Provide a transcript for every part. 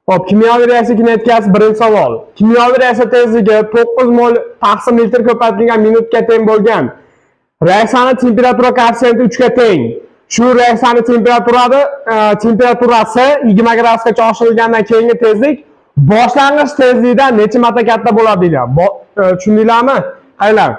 Xo'p, kimyoviy reaksiya kinetikasi, birinchi savol. Kimyoviy reaksiya tezligi 9 mol taqsim litr ko'paytirilgan minutga teng bo'lgan. Reaksiyani temperatura koeffitsiyenti 3 ga teng. Shu reaksiyani temperaturasi 20 gradusgacha oshirilgandan keyingi tezlik boshlang'ich tezlikdan necha marta katta bo'ladi deyiladi. Tushundinglarmi? Qaranglar.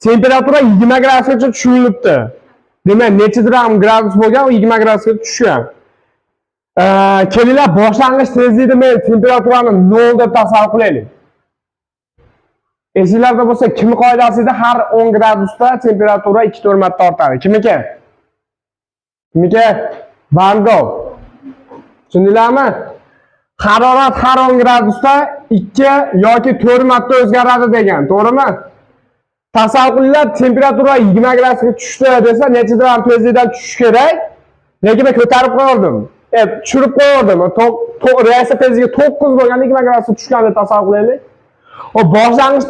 Temperatura 20 gradusgacha tushirilibdi. Demak, nechadir ham gradus bo'lgan, u 20 gradusga tushgan. Kelinglar, boshlang'ich tezlikni men temperaturani 0 deb tasavvur qilaylik. Esinglarda bo'lsa, kim qoidasida har 10 gradusda temperatura 2-4 marta ortadi. Kimniki? Kimniki? Van Gogh. Tushundinglarmi? Harorat har 10 gradusda 2 yoki 4 marta o'zgaradi degan, to'g'rimi? Tasavvur qilinglar, temperatura 20 gradusga tushdi desa, nechadir ham tezlikdan tushishi kerak. Lekin men ko'tarib qo'yardim. Tushirib qo'yardim. Reaksiya tezligi 9 bo'lganda 20 gradusga tushgan deb tasavvur qilaylik. O boshlang'ich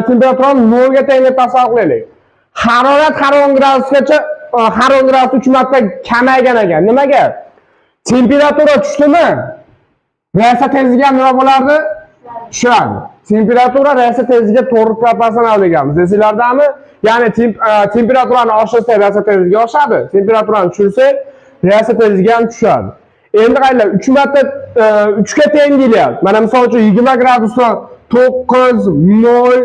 temperaturani 0 ga teng deb tasavvur qilaylik. Harorat har 10 gradusgacha har 10 gradus 3 marta kamaygan ekan. Nimaga? Temperatura tushdimi? Reaksiya tezligi ham nima bo'lardi? Tushadi. Temperatura reaksiya tezligiga to'g'ri proporsional deganmiz. Esinglardami? Ya'ni temperaturani oshirsak, reaksiya tezligi oshadi. Temperaturani tushirsak, reaksiya tezligi ham tushadi. Endi qaranglar, 3 marta 3 ga teng deyilyapti. Mana, misol uchun, 20 gradusdan 9 mol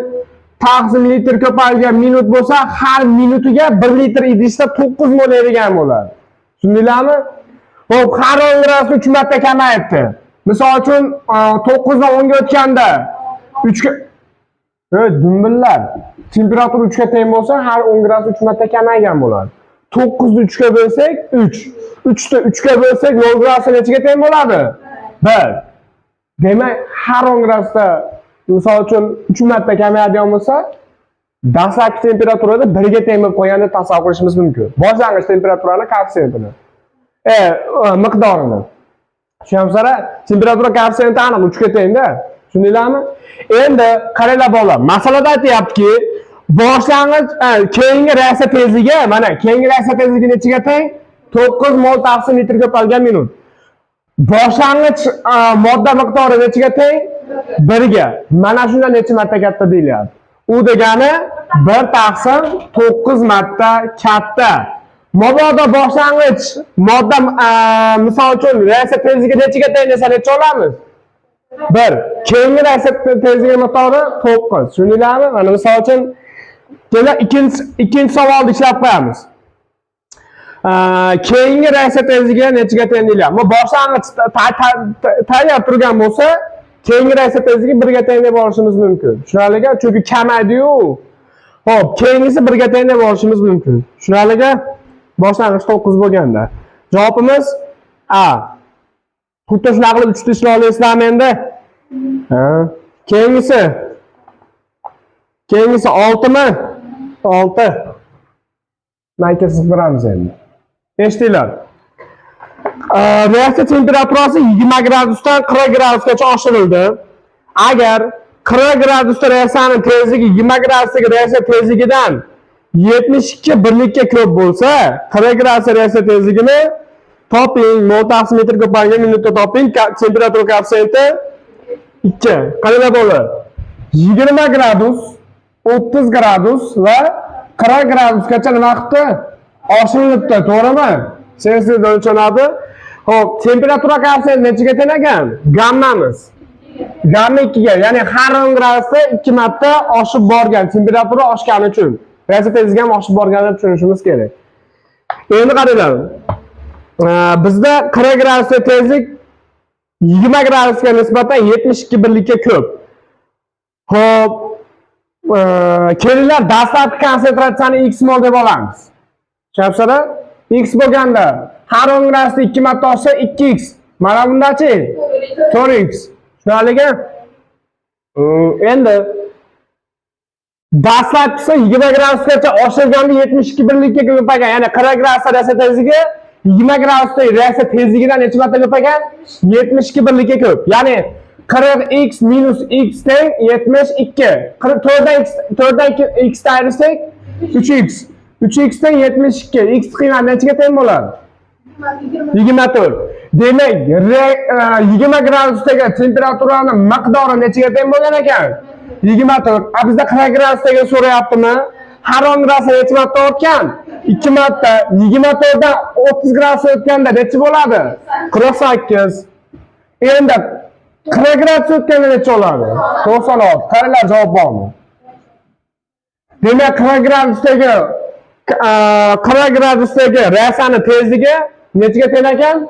taqsim litr ko'paygan minut bo'lsa, har minutiga 1 litr idishda 9 mol erigan bo'ladi. Tushundinglarmi? Xo'p, har 10 gradusda 3 marta kamayibdi. Misol uchun, 9 dan 10 ga o'tganda 3 ga. Ey, dumbillar. Temperatura 3 ga teng bo'lsa, har 10 gradus 3 marta kamaygan bo'ladi. 9 ni 3 ga bo'lsak, 3. 3 ni 3 ga bo'lsak, 0 gradusda nechaga teng bo'ladi? 1. Demak, har 10 gradusda, misol uchun, 3 marta kamayadigan bo'lsa, dastlabki temperaturada 1 ga teng bo'lib qolgan deb tasavvur qilishimiz mumkin. Boshlang'ich temperaturani koeffitsiyentini. Miqdorini. Tushunyapsizlar? Temperatura koeffitsiyenti aniq 3 ga tengda. Tushundinglarmi? Endi qaranglar, bolalar, masalada aytyaptiki, boshlang'ich keyingi reaksiya tezligi, mana, keyingi reaksiya tezligi nechaga teng? 9 mol taqsim litr ko'paygan minut. Boshlang'ich modda miqdori nechaga teng? 1 ga. Mana shundan necha marta katta deyilyapti. U degani 1 taqsim 9 marta katta. Mabodo boshlang'ich modda misol uchun, reaksiya tezligi nechaga teng desa, necha olamiz? 1. Keyingi reaksiya tezligi miqdori 9. Tushundinglarmi? Mana, misol uchun, keling, ikkinchi savolni ishlab qo'yamiz. Keyingi reaksiya tezligi nechaga teng deyilyapti. Bu boshlang'ich tayyor turgan bo'lsa, keyingi reaksiya tezligi 1 ga teng deb olishimiz mumkin. Tushunarlimi? Chunki kamaydi-yu. Xo'p, keyingisi 1 ga teng deb olishimiz mumkin. Tushunarlimi? Boshlang'ich 9 bo'lganda. Javobimiz A. Xuddi shunaqa qilib 3 ta ishlay olasizlarmi endi? Ha. Keyingisi. Keyingisi 6 mi? 6. Mayka qilib endi. Eshitinglar. Reaksiya temperaturasi 20 gradusdan 40 gradusgacha oshirildi. Agar 40 gradusda reaksiyaning tezligi 20 gradusdagi reaksiya tezligidan 72 birlikka ko'p bo'lsa, 40 gradusda reaksiya tezligini toping. Mol taqsim metr ko'paygan minutda toping. Temperatura koeffitsiyenti 2. Qanaqa bo'ladi? 20 gradus, 30 gradus va 40 gradusgacha nima qilibdi? Oshirilibdi, to'g'rimi? Sensiyada o'lchanadi. Xo'p, temperatura koeffitsiyenti nechaga teng ekan? Gammamiz. Gamma 2 ga, ya'ni har 10 gradusda 2 marta oshib borgan, temperatura oshgani uchun. Reaksiya tezligi ham oshib borganini tushunishimiz kerak. Endi qaranglar. Bizda 40 gradusda tezlik 20 gradusga nisbatan 72 birlikka ko'p. Xo'p, kelinglar, dastlabki konsentratsiyani x mol deb olamiz. Tushunyapsizlar? X bo'lganda har 10 gradusda 2 marta oshsa, 2x. Mana bundachi? 4x. Tushunarlimi? Endi dastlabkisi 20 gradusgacha oshirganda 72 birlikka ko'paygan. Ya'ni 40 gradusda reaksiya tezligi 20 gradusda reaksiya tezligidan necha marta ko'paygan? 72 birlikka ko'p. Ya'ni 40x minus x teng 72. 44 dan x, 4 dan x dan ayirsak, 3x. 3x teng 72. X qiymati nechaga teng bo'ladi? 24. Demak, 20 gradusdagi temperaturani miqdori nechaga teng bo'lgan ekan? 24. A bizda 40 gradusdagi so'rayaptimi? Har 10 gradusda necha marta ortgan? 2 marta. 24 dan 30 gradus o'tganda necha bo'ladi? 48. Endi 40 gradus o'tganda necha bo'ladi? 96. Qaranglar, javob bormi? Demak, 40 gradusdagi 40 gradusdagi reaksiyani tezligi nechaga teng ekan?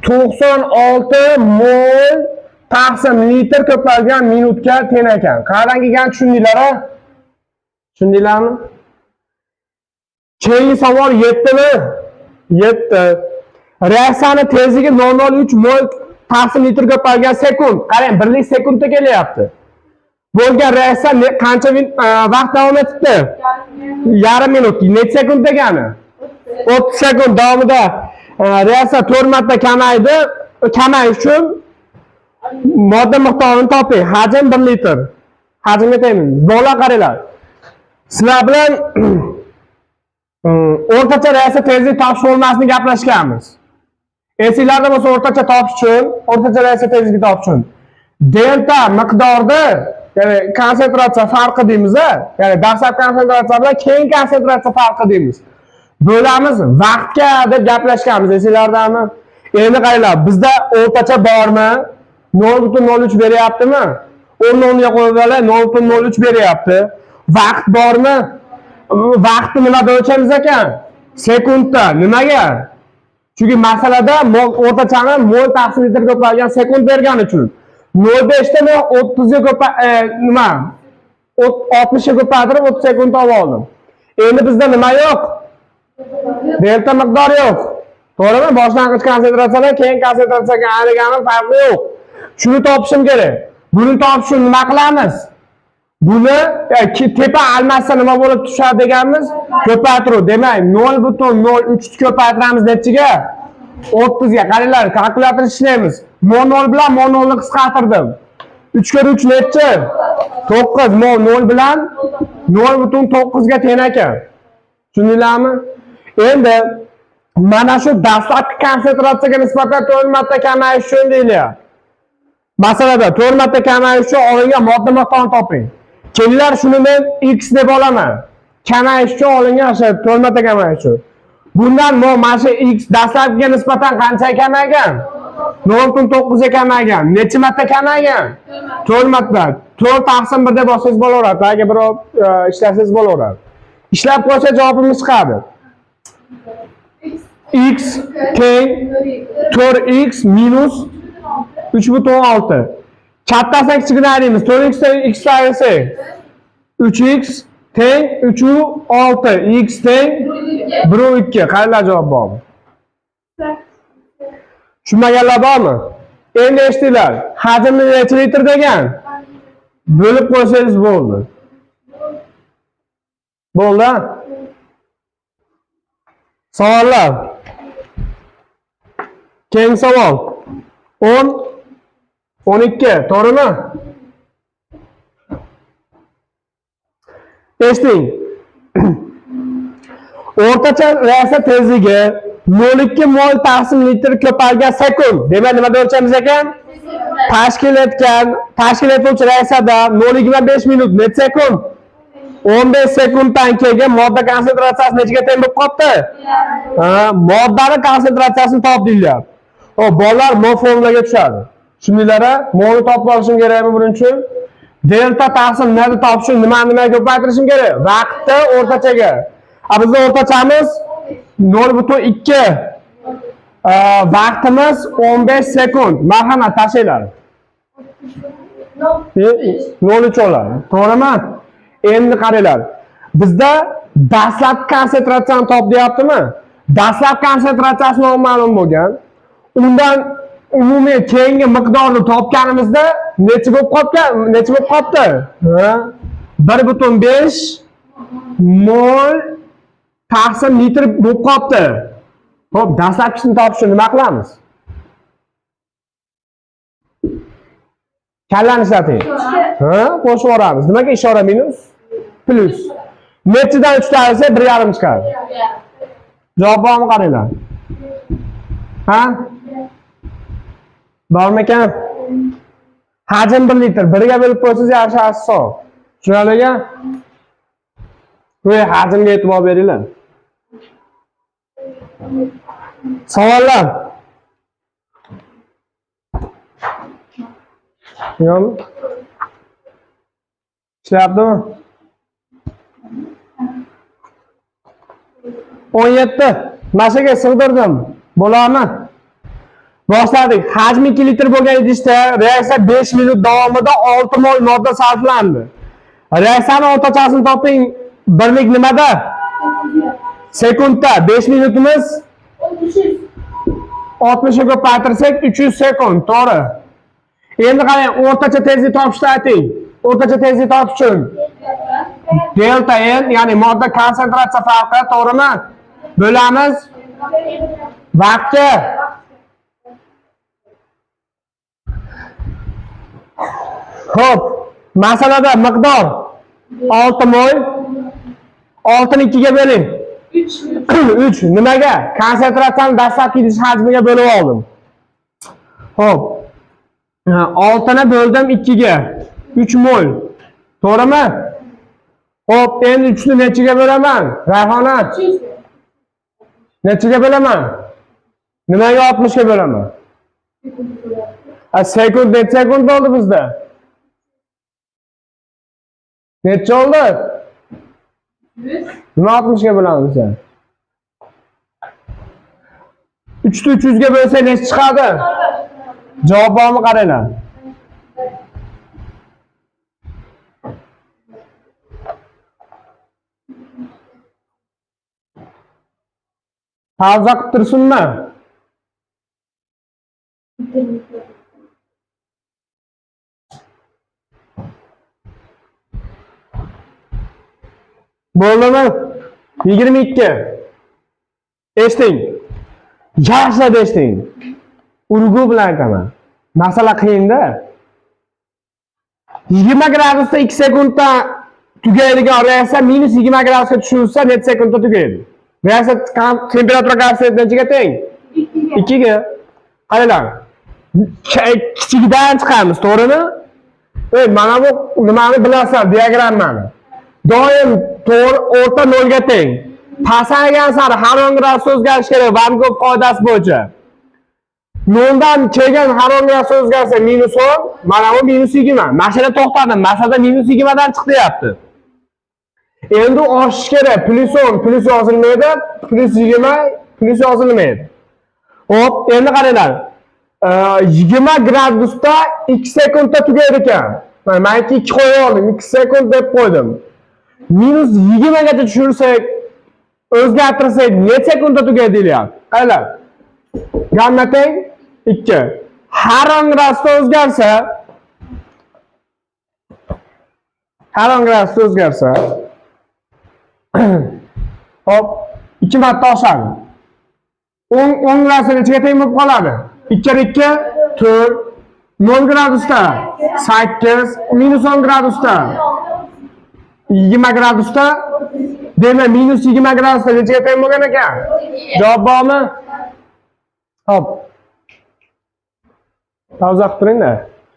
96 mol taqsim litr ko'paygan minutga teng ekan. Qayerdan kelgan tushundinglar a? Tushundinglarmi? Keyingi savol yetdimi? Yetdi. Reaksiyani tezligi 0,03 mol taqsim litr ko'paygan sekund. Qarang, birlik sekundda kelyapti. Bo'lgan reaksiya qancha vaqt davom etibdi? Yarim minut. Necha sekund degani? 30 sekund davomida reaksiya 4 marta kamaydi. Kamayish uchun modda miqdorini toping. Hajm 1 litr. Hajmga tengmiz. Bolalar, qaranglar. Sizlar bilan o'rtacha reaksiya tezlik topish formulasini gaplashganmiz. Esinglarda bo'lsa, o'rtacha topish uchun, o'rtacha reaksiya tezligi topish uchun delta miqdorda, ya'ni konsentratsiya farqi deymiz, ya'ni dastlabki konsentratsiya bilan keyingi konsentratsiya farqi deymiz. Bo'lamiz vaqtga deb gaplashganmiz, esinglardami? Endi qaranglar, bizda o'rtacha bormi? 0.03 beryaptimi? O'rni o'rniga qo'yib olay, 0.03 beryapti. Vaqt bormi? Vaqtni nimada o'lchaymiz ekan? Sekundda. Nimaga? Chunki masalada o'rtachani mol taqsim litr ko'paygan sekund bergani uchun. 0.5 ta men 30 ga nima? 60 ga ko'paytirib 30 sekund topib oldim. Endi bizda nima yo'q? Delta miqdori yo'q. To'g'rimi? Boshlang'ich konsentratsiyadan keyin konsentratsiyaga aylangani farqi yo'q. Shuni topishim kerak. Buni topish uchun nima qilamiz? Buni tepa almashsa nima bo'lib tushadi deganmiz? Ko'paytiruv. Demak, 0.03 ni ko'paytiramiz nechiga? 30 ga. Qaranglar, kalkulyator ishlaymiz. Mo 0 bilan mo 0 ni qisqartirdim. 3 kar 3 nechi? 9. Mo 0 bilan 0.9 ga teng ekan. Tushundinglarmi? Endi mana shu dastlabki konsentratsiyaga nisbatan 4 marta kamayish uchun deyilyapti. Masalada 4 marta kamayish uchun olingan modda miqdorini toping. Kelinglar, shuni men x deb olaman. Kamayish uchun olingan o'sha 4 marta kamayish uchun. Bundan mana shu x dastlabkiga nisbatan qancha kamaygan? 0.9 ga kamaygan. Necha marta kamaygan? 4 marta. 4 taqsim 1 deb olsangiz bo'laveradi. Agar birov ishlasangiz bo'laveradi. Ishlab qo'ysa javobimiz chiqadi. X teng 4x minus 3.6. Kattasidan kichigini ayiramiz. 4x dan x ayirsak 3x teng 3.6. X teng 1.2. Qaranglar, javob bormi? Tushunmaganlar bormi? Endi eshitinglar. Hajmni necha litr degan? Bo'lib qo'ysangiz bo'ldi. Bo'ldi? Savollar. Keyingi savol. 10 12, to'g'rimi? Eshiting. O'rtacha reaksiya tezligi 0.2 mol taqsim litr ko'paygan sekund. Demak, nimada o'lchaymiz ekan? Tashkil etuvchi reaksiyada 0.25 minut necha sekund? 15 sekunddan keyin modda konsentratsiyasi nechaga teng bo'lib qolibdi? Ha, moddani konsentratsiyasini top deyilyapti. Xo'p, bolalar, mo formulaga tushadi. Tushundinglar? Molni topib olishim kerakmi buning uchun? Delta taqsim nima topish uchun nimani nimaga ko'paytirishim kerak? Vaqtni o'rtachaga. A bizning o'rtachamiz 0.2. Vaqtimiz 15 sekund. Marhamat, tashlanglar. 0.3 oladi. To'g'rimi? Endi qaranglar. Bizda dastlabki konsentratsiyani top deyaptimi? Dastlabki konsentratsiyasi noma'lum bo'lgan. Undan umumiy keyingi miqdorni topganimizda necha bo'lib qolgan? Necha bo'lib qolibdi? Ha? 1.5 mol taqsim litr bo'lib qolibdi. Xo'p, dastlabkisini topish uchun nima qilamiz? Kallani ishlating. Ha, qo'shib yuboramiz. Nimaga ishora minus? Plus. Nechidan 3 ta ayirsak 1.5 chiqadi. Javob bormi, qaranglar. Ha? Bormikan? Hajm 1 litr. Birga bo'lib qo'ysangiz yaxshi hisob. Tushunarlimi? Bu hajmga e'tibor beringlar. Savollar? Yo'qmi? Ishlayaptimi? 17. Mashaga sig'dirdim. Bo'ladimi? Boshladik. Hajmi 2 litr bo'lgan idishda reaksiya 5 minut davomida 6 mol modda sarflandi. Reaksiyani o'rtachasini toping. Birlik nimada? Sekundda. 5 minutimiz 60 ga ko'paytirsak 300 sekund, to'g'ri. Endi qarang, o'rtacha tezlik topishni ayting. O'rtacha tezlik topish uchun delta n, ya'ni modda konsentratsiya farqi, to'g'rimi? Bo'lamiz vaqtga. Xo'p, masalada miqdor 6 mol 6 ni 2 ga bo'ling. 3 nimaga? Konsentratsiyani dastlabki idish hajmiga bo'lib oldim. Xo'p. 6 ni bo'ldim 2 ga. 3 mol. To'g'rimi? Xo'p, endi 3 ni nechiga bo'laman? Rayhona. Nechiga bo'laman? Nimaga 60 ga bo'laman? Sekund necha sekund bo'ldi bizda? Necha oldi? 100. Nima 60 ga bo'lamiz sen? 3 ni 300 ga bo'lsa necha chiqadi? Javob bormi qaranglar. Pauza qilib tursinmi? Bo'ldimi? 22. Eshiting. Yaxshilab eshiting. Urg'u bilan aytaman. Masala qiyinda. 20 gradusda 2 sekundda tugaydigan reaksiya minus 20 gradusga tushirilsa necha sekundda tugaydi? Reaksiya temperatura koeffitsiyenti nechaga teng? 2 ga. Qaranglar. Kichigidan chiqamiz, to'g'rimi? Ey, mana bu nimani bilasizlar, diagrammani. Doim to'g'ri o'rta nolga teng. Pasaygan sari har 10 gradus o'zgarish kerak Van Gogh qoidasi bo'yicha. Noldan kelgan har 10 gradus o'zgarsa minus 10, mana bu minus 20. Mashina to'xtadim, masalada minus 20 dan chiqdi deyapti. Endi oshish kerak, plus 10, plus yozilmaydi, plus 20, plus yozilmaydi. Hop, endi qaranglar. 20 gradusda 2 sekundda tugaydi ekan. Mana men 2 qo'yib oldim, 2 sekund deb qo'ydim. Minus 20 gacha tushirsak, o'zgartirsak necha sekundda tugaydi deyapti. Qaranglar. Gamma teng 2. Har 10 gradusda o'zgarsa, har 10 gradusda o'zgarsa, hop, 2 marta oshadi. 10 gradusda nechaga teng bo'lib qoladi? 2 kere 2 4, 0 gradusda 8, minus 10 gradusda 20 gradusda, demak minus 20 gradusda nechaga teng bo'lgan ekan? Javob bormi? Hop. Pauza qilib turinglar.